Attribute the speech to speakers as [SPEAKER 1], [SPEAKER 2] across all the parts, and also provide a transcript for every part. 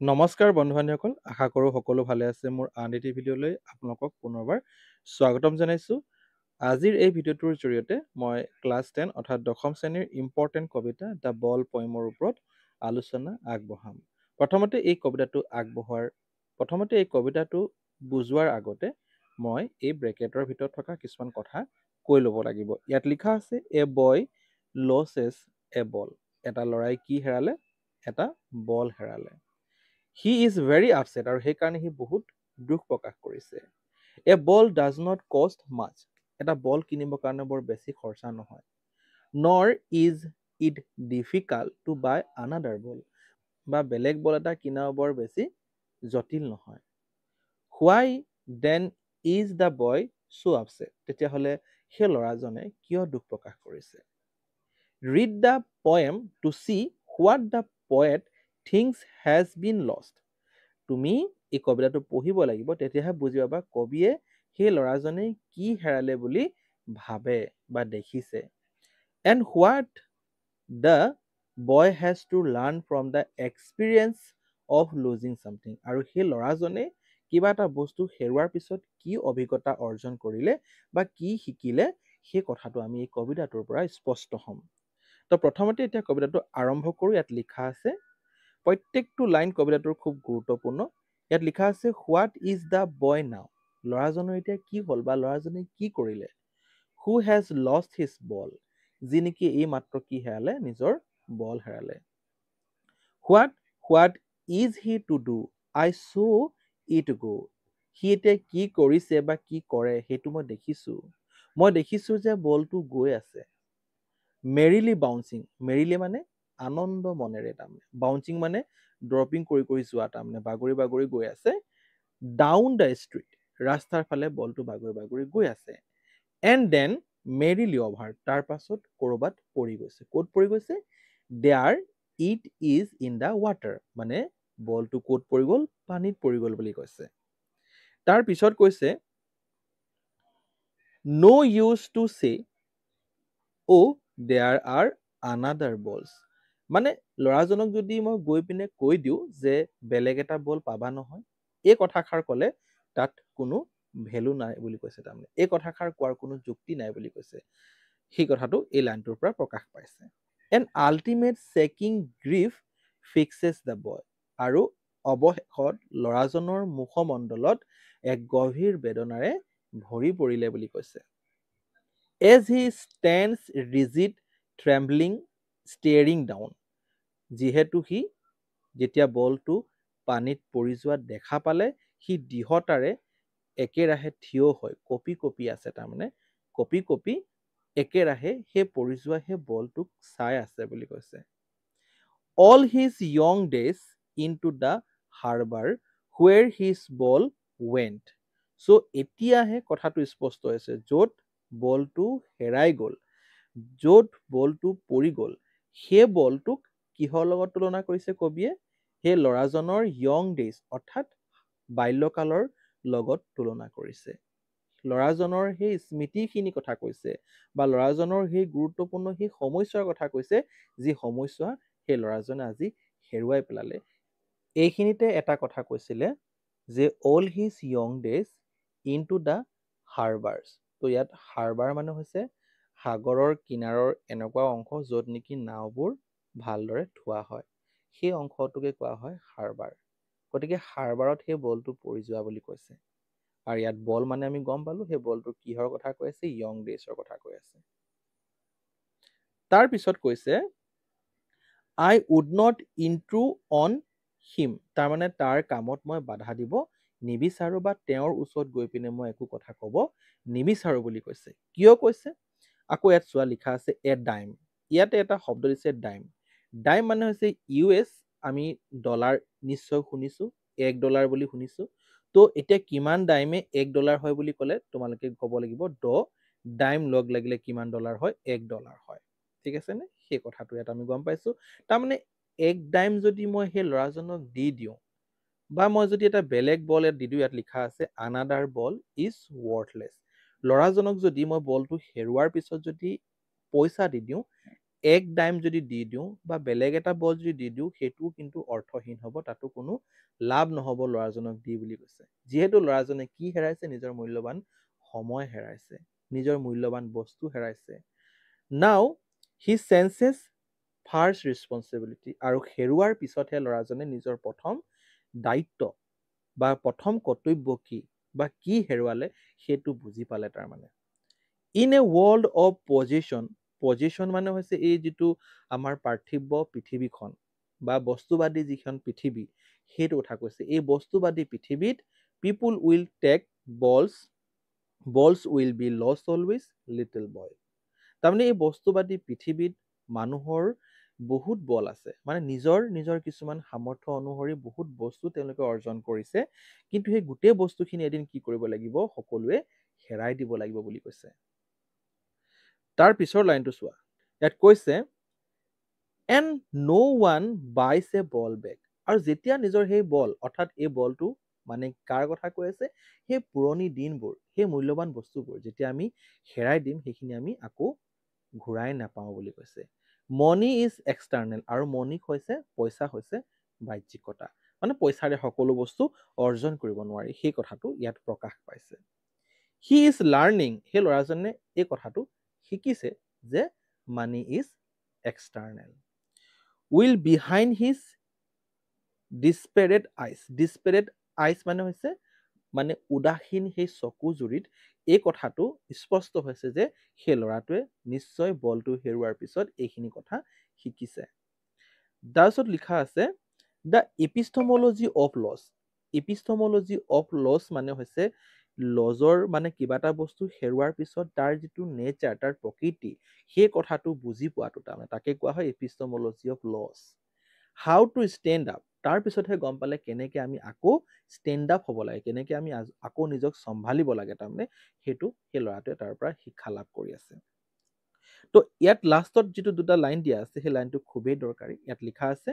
[SPEAKER 1] নমস্কাৰ বন্ধু বান্ধৱীসকল, আশা কৰোঁ সকলো ভালে আছে। মোৰ আন এটি ভিডিঅ'লৈ আপোনালোকক পুনৰবাৰ স্বাগতম জনাইছোঁ। আজিৰ এই ভিডিঅ'টোৰ জৰিয়তে মই ক্লাছ 10 অৰ্থাৎ দশম শ্ৰেণীৰ ইম্পৰ্টেণ্ট কবিতা the ball পইমৰ ওপৰত আলোচনা আগবঢ়াম। প্ৰথমতে এই কবিতাটো বুজোৱাৰ আগতে মই এই ব্ৰেকেটৰ ভিতৰত থকা কিছুমান কথা কৈ ল'ব লাগিব। ইয়াত লিখা আছে, a boy loses a ball. এটা ল'ৰাই কি হেৰালে? এটা বল হেৰালে। He is very upset, আৰু সেইকাৰণে সি বহুত দুখ প্ৰকাশ কৰিছে। A ball does not cost much, এটা বল কিনিবৰ কাৰণে বৰ বেছি খৰচা নহয়। Nor is it difficult to buy another ball, বা বেলেগ বল এটা কিনাও বৰ বেছি জটিল নহয়। Why then is the boy so upset, তেতিয়াহ'লে সেই ল'ৰাজনে কিয় দুখ প্ৰকাশ কৰিছে? Read the poem to see what the poet thinks has been lost. তুমি এই কবিতাটো পঢ়িব লাগিব, তেতিয়াহে বুজি পাবা কবিয়ে সেই ল'ৰাজনে কি হেৰালে বুলি ভাবে বা দেখিছে। And what the boy has to learn from the experience of losing something, আৰু সেই ল'ৰাজনে কিবা এটা বস্তু হেৰুৱাৰ পিছত কি অভিজ্ঞতা অৰ্জন কৰিলে বা কি শিকিলে, সেই কথাটো আমি এই কবিতাটোৰ পৰা স্পষ্ট হ'ম। তো প্ৰথমতে এতিয়া কবিতাটো আৰম্ভ কৰোঁ। ইয়াত লিখা আছে, প্ৰত্যেকটো লাইন কবিতাটোৰ খুব গুৰুত্বপূৰ্ণ। ইয়াত লিখা আছে, what is the boy now, ল'ৰাজনৰ এতিয়া কি হ'ল বা ল'ৰাজনে কি কৰিলে? Who has lost his ball, যি নেকি এই মাত্ৰ কি হেৰালে? নিজৰ বল হেৰালে। What is he to do, I saw it go, সি এতিয়া কি কৰিছে বা কি কৰে সেইটো মই দেখিছোঁ। মই দেখিছোঁ যে বলটো গৈ আছে। মেৰিলি বাউন্সিং, মেৰিলি মানে আনন্দ মনেৰে, তাৰমানে বাউন্সিং মানে ড্ৰপিং কৰি কৰি যোৱা, তাৰমানে বাগৰি বাগৰি গৈ আছে। ডাউন the street, ৰাস্তাৰ ফালে বলটো বাগৰি বাগৰি গৈ আছে। এণ্ড then মেৰিলি অভাৰ, তাৰ পাছত ক'ৰবাত পৰি গৈছে। ক'ত পৰি গৈছে? There it is in the water, মানে বলটো ক'ত পৰি গ'ল? পানীত পৰি গ'ল বুলি কৈছে। তাৰপিছত কৈছে, no use to say oh there are another balls, মানে ল'ৰাজনক যদি মই গৈ পিনে কৈ দিওঁ যে বেলেগ এটা বল পাবা নহয়, এই কথাষাৰ ক'লে তাত কোনো ভেলু নাই বুলি কৈছে। তাৰমানে এই কথাষাৰ কোৱাৰ কোনো যুক্তি নাই বুলি কৈছে। সেই কথাটো এই লাইনটোৰ পৰা প্ৰকাশ পাইছে। An ultimate shaking grief fixes the boy, আৰু অৱশেষত ল'ৰাজনৰ মুখমণ্ডলত এক গভীৰ বেদনাৰে ভৰি পৰিলে বুলি কৈছে। As he stands rigid trembling staring down, যিহেতু সি যেতিয়া বলটো পানীত পৰি যোৱা দেখা পালে, সি দৃঢ়তাৰে একেৰাহে থিয় হৈ কঁপি কঁপি আছে, তাৰমানে কঁপি কঁপি একেৰাহে সেই পৰি যোৱা সেই বলটোক চাই আছে বুলি কৈছে। All his young days into the harbour where his ball went. So এতিয়াহে কথাটো স্পষ্ট হৈছে, য'ত বলটো হেৰাই গ'ল, য'ত বলটো পৰি গ'ল, সেই বলটোক কিহৰ লগত তুলনা কৰিছে কবিয়ে? সেই ল'ৰাজনৰ য়ং ডেইজ অৰ্থাৎ বাল্যকালৰ লগত তুলনা কৰিছে। ল'ৰাজনৰ সেই স্মৃতিখিনি কথা কৈছে বা ল'ৰাজনৰ সেই গুৰুত্বপূৰ্ণ সেই সময়ছোৱাৰ কথা কৈছে, যি সময়ছোৱা সেই ল'ৰাজনে আজি হেৰুৱাই পেলালে। এইখিনিতে এটা কথা কৈছিলে যে all his young days into the harbours. তো ইয়াত হাৰ্বাৰ মানে হৈছে সাগৰৰ কিনাৰৰ এনেকুৱা অংশ য'ত নেকি নাওবোৰ ভালদৰে থোৱা হয়, সেই অংশটোকে কোৱা হয় হাৰ্বাৰ। গতিকে হাৰ্বাৰত সেই বলটো পৰি যোৱা বুলি কৈছে। আৰু ইয়াত বল মানে আমি গম পালোঁ সেই বলটো কিহৰ কথা কৈ আছে? য়ং ডেইজৰ কথা কৈ আছে। তাৰপিছত কৈছে, I would not intrude on him, তাৰমানে তাৰ কামত মই বাধা দিব নিবিচাৰোঁ বা তেওঁৰ ওচৰত গৈ পিনে মই একো কথা ক'ব নিবিচাৰোঁ বুলি কৈছে। কিয় কৈছে? আকৌ ইয়াত চোৱা লিখা আছে এ ডাইম, ইয়াতে এটা শব্দ দিছে ডাইম। ডাইম মানে হৈছে ইউ এছ, আমি ডলাৰ নিশ্চয় শুনিছোঁ, $1 বুলি শুনিছোঁ। তো এতিয়া কিমান ডাইমে $1 হয় বুলি ক'লে তোমালোকে ক'ব লাগিব 10 ডাইম লগ লাগিলে কিমান ডলাৰ হয়? $1 হয়। ঠিক আছে নে? সেই কথাটো ইয়াত আমি গম পাইছোঁ। তাৰমানে 1 ডাইম যদি মই সেই ল'ৰাজনক দি দিওঁ বা মই যদি এটা বেলেগ বল ইয়াত দি দিওঁ, ইয়াত লিখা আছে আনাডাৰ বল is ৱৰ্থলেছ। ল'ৰাজনক যদি মই বলটো হেৰুৱাৰ পিছত যদি পইচা দি দিওঁ, এক ডাইম যদি দি দিওঁ বা বেলেগ এটা বল যদি দি দিওঁ, সেইটোও কিন্তু অৰ্থহীন হ'ব, তাতো কোনো লাভ নহ'ব ল'ৰাজনক দি বুলি কৈছে। যিহেতু ল'ৰাজনে কি হেৰাইছে? নিজৰ মূল্যৱান সময় হেৰাইছে, নিজৰ মূল্যৱান বস্তু হেৰাইছে। Now he senses first responsibility, আৰু হেৰুৱাৰ পিছতহে ল'ৰাজনে নিজৰ প্ৰথম দায়িত্ব বা প্ৰথম কৰ্তব্য কি বা কি হেৰুৱালে সেইটো বুজি পালে তাৰমানে। In a world of possession, possession মানে হৈছে এই যিটো আমাৰ পাৰ্থিৱ পৃথিৱীখন বা বস্তুবাদী যিখন পৃথিৱী, সেইটো কথা কৈছে। এই বস্তুবাদী পৃথিৱীত people will take balls, balls will be lost always, little boy. তাৰমানে এই বস্তুবাদী পৃথিৱীত মানুহৰ বহুত বল আছে, মানে নিজৰ নিজৰ কিছুমান সামৰ্থ্য অনুসৰি বহুত বস্তু তেওঁলোকে অৰ্জন কৰিছে, কিন্তু সেই গোটেই বস্তুখিনি এদিন কি কৰিব লাগিব? সকলোৱে হেৰাই দিব লাগিব বুলি কৈছে। তাৰ পিছৰ লাইনটো চোৱা, ইয়াত কৈছে and no one buys a ball back. আৰু যেতিয়া নিজৰ সেই বল, অৰ্থাৎ এই বলটো মানে কাৰ কথা কৈ আছে? সেই পুৰণি দিনবোৰ, সেই মূল্যৱান বস্তুবোৰ যেতিয়া আমি হেৰাই দিম, সেইখিনি আমি আকৌ ঘূৰাই নাপাওঁ বুলি কৈছে। Money is external, আৰু মনিক হৈছে পইচা হৈছে বাহ্যিকতা, মানে পইচাৰে সকলো বস্তু অৰ্জন কৰিব নোৱাৰি, সেই কথাটো ইয়াত প্ৰকাশ পাইছে। He is learning, সেই ল'ৰাজনে এই কথাটো শিকিছে যে money is external. Will behind his desperate eyes, desperate eyes মানে হৈছে মানে উদাসীন সেই চকুজুৰিত এই কথাটো স্পষ্ট হৈছে যে সেই ল'ৰাটোৱে নিশ্চয় বলটো হেৰুৱাৰ পিছত এইখিনি কথা শিকিছে। তাৰপিছত লিখা আছে the epistemology of loss. Epistemology of loss মানে হৈছে লজৰ মানে কিবা এটা বস্তু হেৰুৱাৰ পিছত তাৰ যিটো নেচাৰ, তাৰ প্ৰকৃতি, সেই কথাটো বুজি পোৱাটো তাৰমানে তাকে কোৱা হয় epistemology of loss. How to stand up, তাৰপিছতহে গম পালে কেনেকৈ আমি আকৌ ষ্টেণ্ড আপ হ'ব লাগে, কেনেকৈ আমি আকৌ নিজক চম্ভালিব লাগে, তাৰমানে সেইটো সেই ল'ৰাটোৱে তাৰ পৰা শিক্ষা লাভ কৰি আছে। তো ইয়াত লাষ্টত যিটো দুটা লাইন দিয়া আছে, সেই লাইনটো খুবেই দৰকাৰী। ইয়াত লিখা আছে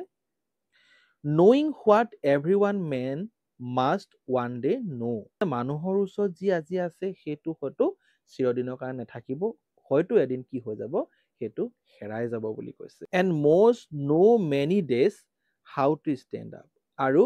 [SPEAKER 1] knowing what every one man must one day know. মানুহৰ ওচৰত যি আজি আছে সেইটো হয়তো চিৰদিনৰ কাৰণে নাথাকিব, হয়তো এদিন কি হৈ যাব, সেইটো হেৰাই যাব বুলি কৈছে। And must know many days how to stand up. আৰু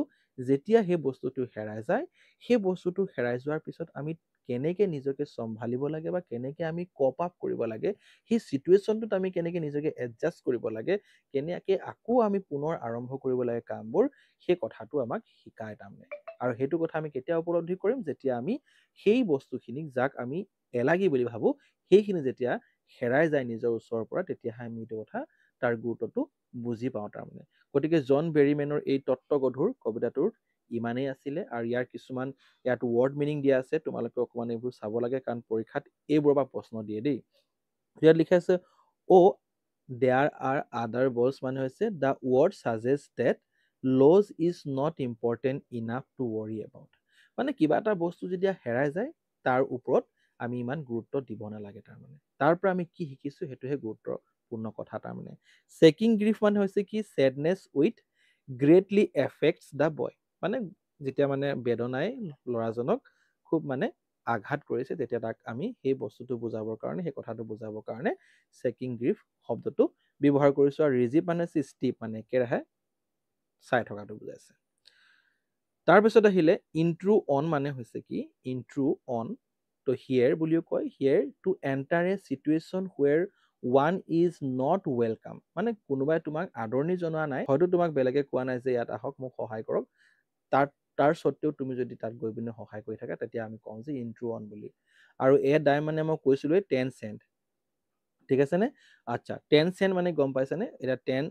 [SPEAKER 1] যেতিয়া সেই বস্তুটো হেৰাই যায়, সেই বস্তুটো হেৰাই যোৱাৰ পিছত আমি কেনেকৈ নিজকে চম্ভালিব লাগে বা কেনেকৈ আমি কপ আপ কৰিব লাগে, সেই চিটুৱেশ্যনটোত আমি কেনেকৈ নিজকে এডজাষ্ট কৰিব লাগে, কেনেকৈ আকৌ আমি পুনৰ আৰম্ভ কৰিব লাগে কামবোৰ, সেই কথাটো আমাক শিকায় তাৰমানে। আৰু সেইটো কথা আমি কেতিয়া উপলব্ধি কৰিম? যেতিয়া আমি সেই বস্তুখিনিক যাক আমি এলাগী বুলি ভাবোঁ, সেইখিনি যেতিয়া হেৰাই যায় নিজৰ ওচৰৰ পৰা, তেতিয়াহে আমি এইটো কথা তাৰ গুৰুত্বটো বুজি পাওঁ তাৰমানে। গতিকে জন বেৰিমেনৰ এই তত্ত্বগধুৰ কবিতাটোৰ ইমানেই আছিলে। আৰু ইয়াৰ কিছুমান ইয়াত ৱৰ্ড মিনিং দিয়া আছে, তোমালোকে অকণমান এইবোৰ চাব লাগে, কাৰণ পৰীক্ষাত এইবোৰৰ পৰা প্ৰশ্ন দিয়ে দেই। ইয়াত লিখা আছে oh there are other balls মানে হৈছে the word suggest that loss is not important enough to worry about. মানে কিবা এটা বস্তু যেতিয়া হেৰাই যায় তাৰ ওপৰত আমি ইমান গুৰুত্ব দিব নালাগে তাৰমানে, তাৰ পৰা আমি কি শিকিছোঁ সেইটোহে গুৰুত্বপূৰ্ণ কথা তাৰমানে। চেকিং গ্ৰীফ মানে হৈছে কি sadness with greatly affects the boy, মানে যেতিয়া মানে বেদনাই ল'ৰাজনক খুব মানে আঘাত কৰিছে, তেতিয়া তাক আমি সেই বস্তুটো বুজাবৰ কাৰণে, সেই কথাটো বুজাবৰ কাৰণে চেকিং গ্ৰীফ শব্দটো ব্যৱহাৰ কৰিছোঁ। আৰু ৰিজিভ মানে হৈছে ষ্টিপ, মানে একেৰাহে চাই থকাটো বুজাইছে। তাৰপিছত আহিলে ইণ্ট্ৰু অন মানে হৈছে কি, ইণ্ট্ৰু অন তো হিয়েৰ বুলিও কয়, here to enter a situation where one is not welcome, মানে কোনোবাই তোমাক আদৰণি জনোৱা নাই, হয়তো তোমাক বেলেগে কোৱা নাই যে ইয়াত আহক মোক সহায় কৰক, তাৰ স্বত্তেও তুমি যদি তাত গৈ পিনে সহায় কৰি থাকা, তেতিয়া আমি কওঁ যে ইণ্ট্ৰু অন বুলি। আৰু এ ডাইম মানে মই কৈছিলোঁৱেই 10 চেণ্ট, ঠিক আছেনে? আচ্ছা, 10 চেণ্ট মানে গম পাইছেনে? এতিয়া 10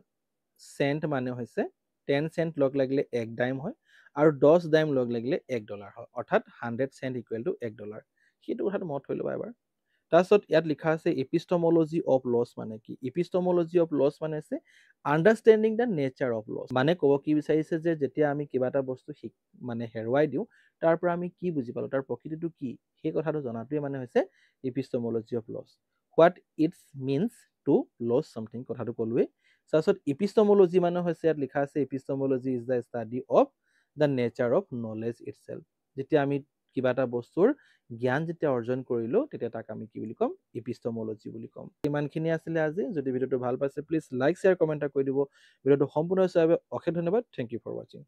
[SPEAKER 1] চেণ্ট মানে হৈছে 10 চেণ্ট লগ লাগিলে এক ডাইম হয়, আৰু 10 ডাইম লগ লাগিলে $1 হয়, অৰ্থাৎ 100 চেণ্ট ইকুৱেল টু $1। সেইটো কথাটো মনত থৈ ল'বা এবাৰ। তাৰপিছত ইয়াত লিখা আছে এপিষ্টমলজি অফ লছ মানে কি। এপিষ্টমলজি অফ লছ মানে হৈছে understanding the nature of loss, মানে ক'ব কি বিচাৰিছে যে যেতিয়া আমি কিবা এটা বস্তু মানে হেৰুৱাই দিওঁ, তাৰ পৰা আমি কি বুজি পালোঁ, তাৰ প্ৰকৃতিটো কি, সেই কথাটো জনাটোৱে মানে হৈছে epistemology of loss. What it's means to lose something, কথাটো ক'লোৱেই। তাৰপিছত এপিষ্টমলজি মানে হৈছে ইয়াত লিখা আছে epistemology is the study of the nature of knowledge itself. যেতিয়া আমি কিবা এটা বস্তুৰ জ্ঞান যেতিয়া অৰ্জন কৰিলোঁ, তেতিয়া তাক আমি কি বুলি ক'ম? ইপিষ্টমলজি বুলি ক'ম। ইমানখিনি আছিলে আজি। যদি ভিডিঅ'টো ভাল পাইছে, প্লিজ লাইক, শ্বেয়াৰ, কমেণ্ট এটা কৰি দিব। ভিডিঅ'টো সম্পূৰ্ণ চোৱাৰ বাবে অশেষ ধন্যবাদ। Thank you for watching.